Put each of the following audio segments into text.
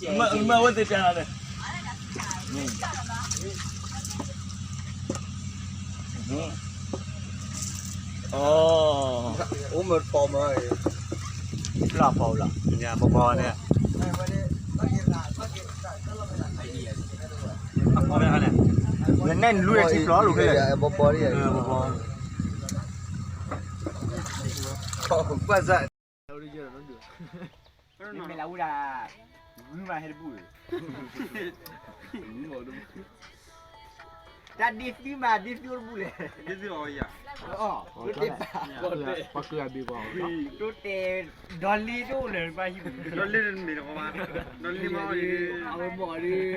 မ့ၢ်အဝဲသ့ၣ်တၢ်လီၤန့ၣ်, အိၣ်, အိၣ်မ့ၢ်တပီမ့ၢ်, လီၤပီလီၤ, ဘီဘီန့ၣ်, အဖီမ့ၢ်န့ၣ်, ယနဲၣ်နလူၤထံဖျိးလိာ်ခဲလၢာ်, ဘီဘီ, ဘီဘီ, ကွၢ်စၢ် မ့မ့ၢ်လၢဝဲဒၣ်, ဂုၢ်မးဟဲတဘူၣ်, တၢ်ဒ်သုမး ဒ်သုတဘူၣ်လဲၣ်, ဒ်သုအီၤယၤ, ပှၤကဘ့ၣ်ပှၤ, တိတဲာ်, ဒီလ့တအိၣ်လၢၤဘၣ်ဟံၣ်, ဒီလ့တမ့ၢ်တကီဘၣ်, ဒီလ့မ့ၢ်အီၤဒ်, အဝဲမ့ၢ်အီၤဒ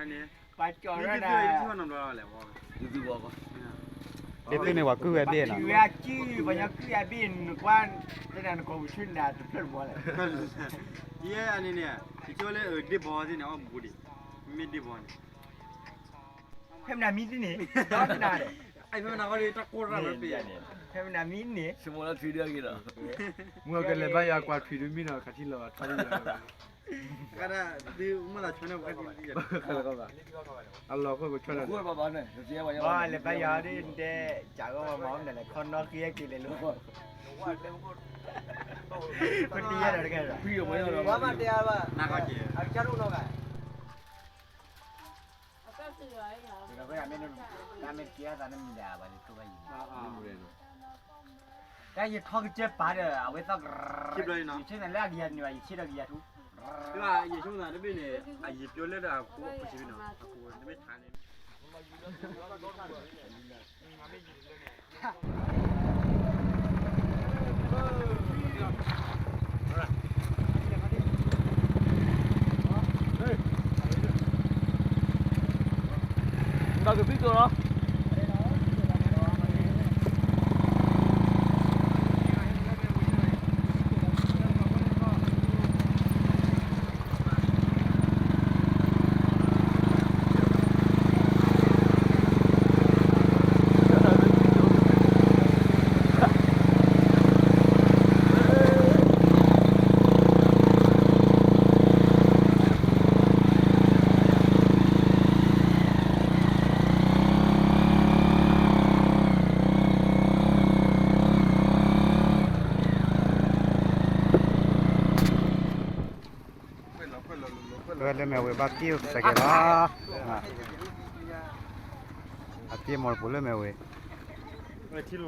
်, န့ၣ် ပှၤကၠီၤရၢၢ်ဒၣ်, ဒ်သုန့ၣ်ပှၤကုၢ်ဝဲဘ့ၣ်နီၤ, ကုၢ်ဝဲအကုၢ်, ပှၤညီကုၢ်အဘ့ၣ်နကွၢ်, တဒၣ်နကိးပူၤဆၢနၤတဖျၢၣ်တဘီလဲၣ်, ယဲအန့ၣ်န့ၣ်, ယဆိလၢဒ့ဘီသ့ၣ်န့ၣ် အီၣ်ဘူးဒံး, မ့ၢ်ဒ့ဘီန့ၣ်, ဖဲမနၤမံၤသ့ၣ်န့ၣ်, ဖဲမနၤမံၤန့ၣ်, မုၢ်ကလဲၤဘါယွၤကွၢ်ထွံၣ်ဒုးမံနီၤ ခးထံလီၤဘၣ်ထီၣ်, အလီၢ်ခိၣ်ကဆီ, လဲၤဘါယွၤဒ်တဲ, ကၢ်ဂီၢ်မၤမနုၤလဲၣ် ခီနီၣ်ဃ့က့ၤလဲၤလိၤ, ပတယဲၢ်ဒီးတကဲ, တၢ်မ့ၢ်ကဲသးနမံၤဒၣ်ဘၣ်န့ၣ် တိၢ်ဘၣ်ယံၤ, တၢ်ယထီၣ်ကစၢၢ်ပာ်ဒီး အဝဲသီၣ်, ယဆ့ၣ်သးလၢအကယၤန့ၣ်ဘၣ် ယဆ့ၣ်ဒီးကယၤထူ, ယဆိကမိၣ်သးတဘ့ၣ်န့ၣ်, အယံာ်ပျိလၢဒၣ်အဖိ, နမ့ၢ်ထါန့ၣ် ဒီးကသံၣ်ကၠိလီၤ. လၢမဲာ်ဝဲဘၣ်က့ၢ်စဲးကဲလီၤ, အက့ၢ်မီၢ်တပူၤလၢမဲာ်ဝဲ, ထံလီၤ,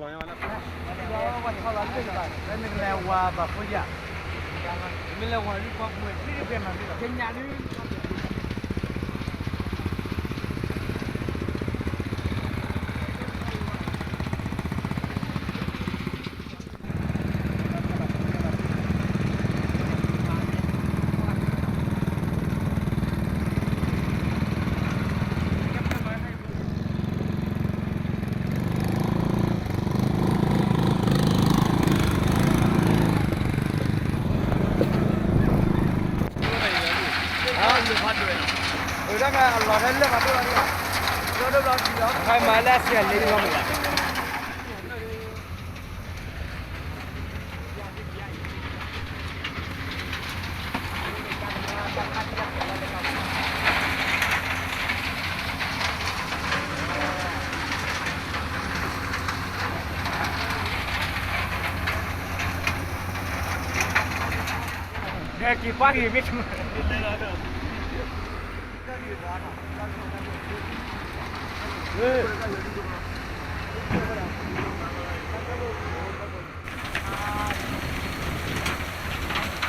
မ့ၢ်လဲၤဝၤဘၣ်ဖိယၤ, မ့ၢ်လဲၤဝၤလံပှၤပူၤဝဲ, ကညးဒုး အလီၢ်ထဲလၢမၤဒိၣ်လီၤ, မၤလၢအစံၣ်လ့လီၤမး. ဒီးက့ၤကွၢ်က့ၤမ့ၢ်ထူ, မ့ၢ်မး လီၤတူၢ်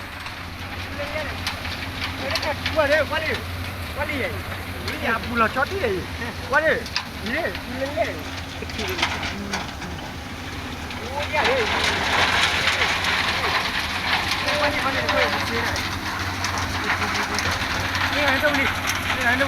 လံၤမးနီၤ, ကွၢ်လံ, ကွၢ်လံ, ကွၢ်လံ, အပူၤလီၤဆီတံၢ်လံ, ကွၢ်လံ, လဲၤလဲၣ်, ကွၢ်လံ, ကွၢ်လံ, ကွၢ်လံ, မ့ၢ်ဂၤန့ၣ်တအိၣ်လံ, မ့ၢ်ဂၤန့ၣ်တအိၣ်လံ.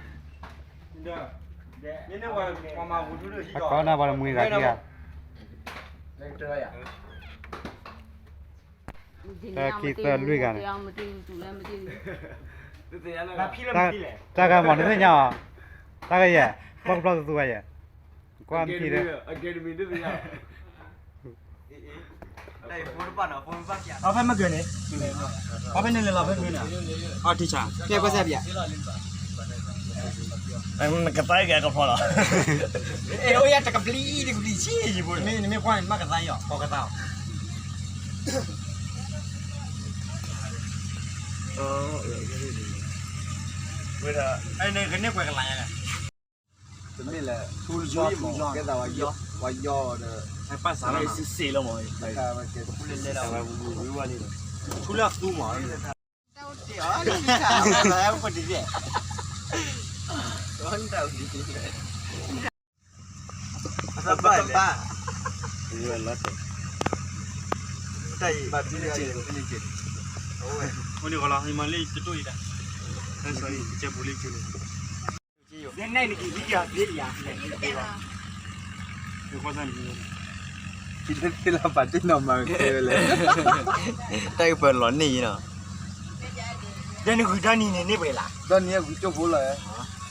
အကီနၢ်ပှၤတမှံဂၤခံဂၤ, တၢ်ခံသၢလွံၢ်ဂၤန့ၣ်, တၢ်ဂၤမ့ၢ်နသ့ၣ်ညါအီၤ, တၢ်ဂၤယဲၢ်, ဘီကဖျီသူသူဂၤယဲၢ်, ကွၢ်မထံဒီး, အဖဲမ့ၢ်ကၢၤန့ၣ်, အဖဲန့ၣ်လဲၤလီၤဖဲမ့ၢ်န့ၣ်, အထံဆၣ်, ကဲကွၢ်စဲပယၤ နကသါကဲကဖီလီၤ, အဲၣ်အိၣ်ယၤတကပျံၤတကပျံၤဆံးယံၤဖိ, နမ့ၢ်ကွၢ်န့ၣ် မ့ၢ်ကသါယီၤ ပီၤကသါအီၤ, ဝဲဒၣ်, အဲၣ်န့ၣ်ကန့ၢ်ကွဲးကလၤညါလဲၣ်, တမ့ၢ်လဲၣ်, ထူယီၤမး ကဲသးဝဲယီၤဒီး, ပၢ်စးလီၤ, စံးစ့လီၤမး, ထူလၢအသူမး, တၢ်အိၣ်တ့ၢ်အီၤ, တၢ်အိၣ်တ့ၢ်, တၢ်ဘၣ်လဲၣ်, တၢ်အံၤ, အိၣ်န့ၣ်ဃီလီၤ ယမၤလၢတတိၢ်အံၤတၢ်, ကဲပူၤလၢကၠိလီၤ, သ့လီၤပာ်တ့ၢ်နီၢ်မၤကဲဝဲလဲၣ်, တၢ်အံၤပၢၢ်လီၤန့ၢ်ယံၤနီၤ, ဒ်နဂုၤတၢ်နံၤန့ၣ်န့ၢ်ပှဲၤလၢ်, တၢ်နံၤအဂုၤကၠိဖိလီၤ,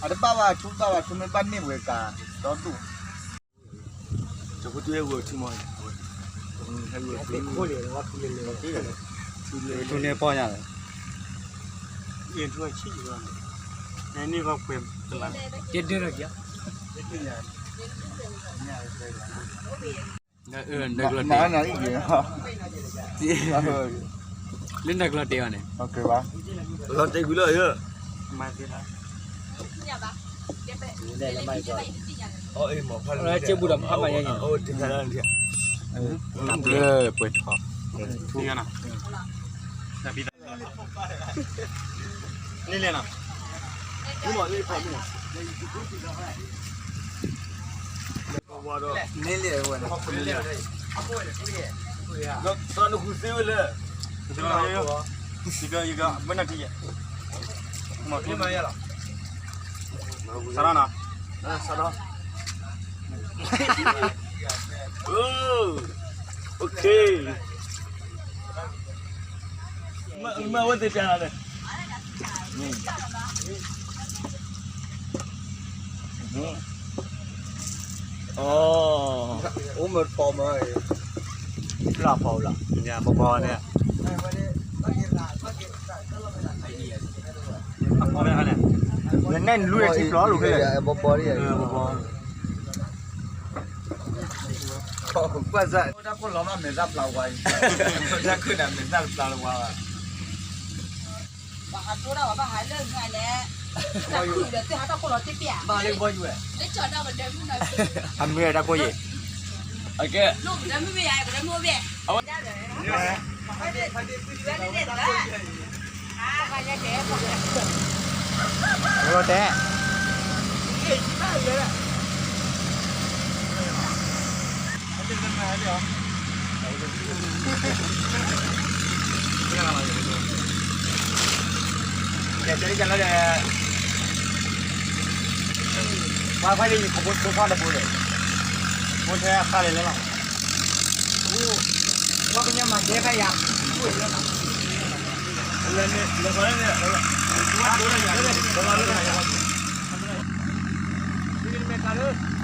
အတဘၣ်ဘၣ်ထူဘၣ်ဘၣ်ထူမ့ၢ်ဘၣ်န့ၢ်ပှဲၤကၤ, ဒီဒူၣ် တၢ်ဖိတုၤဟဲဂီၤထံမီၤ, ထူန့ၢ်ပီၢ်ညါလီၤ, န့ၢ်ဂီၤပှဲၤတလါ, ကဲဒၢထီၣ်က့ၤ, နနကလီၤတဲာ်, လၢနကလီၤတဲာ်အီၤန့ၣ်, လီၤတဲာ်ကွံာ်လီၤယ, မၤသ့လီၤ, ကၠိဘူးဒီးဖးမၤယါန့ၣ်, ပှဲၤထီၣ်, ထူယါနီၤ, နလဲၤနီၤ, နလဲၤဝဲ, ဒီးနဃုသ့ဝဲလၢ, ယကဘၣ်နၤထံယဲၢ်, မၤကျိမၤယဲၢ်လီၤ, စးထီၣ်နီၤ, စးထီၣ်, အိၣ်ခ့ မ့ၢ်ဝဲသ့ၣ်တၢ်လီၤန့ၣ်, အိၣ်မ့ၢ်ဖီမ့ၢ်, လၢဖီလီၤ, ဘီဘီန့ၣ်, အဖီန့ၣ်, နနဲၣ်နလူထံဖျိးလိာ်ခဲလၢာ်, ဘီဘီ, ဘီဘီ တၢ်ခိၣ်လီၤမးမဲာ်သၣ်ပျၢ်ဝါအံၤ, တၢ်ခိၣ်နၤမဲာ်သၣ်ပျၢ်ဝါဘၣ်, ဘၣ်ဟးတိၢ်ဒၣ်ဝဲဘၣ်ဟးလၢညါလဲၣ်, တၢ်ခိၣ်ဒီးသုဟးတၢ်ခိၣ်လီၤတ့ၢ်ပျၢ်, ဘၣ်လၢဘီယူၤဝဲ, အမ့ၢ်တၢ်ခိၣ်ယဲၢ်, အကဲ, အဝဲ တဲ, ပှၤဖဲန့ၣ် ယဖိဖိထီၣ်တဘိလဲၣ်, ဖိထဲအခါလဲၣ်လဲၣ်လီၤ, ပှၤကညီမၤကဲဖဲယၤ, လဲၤလဲၤလဲၤလဲၤလဲၤ, ပှၤလၢတၢ်ယၤ, တၢ်လၢ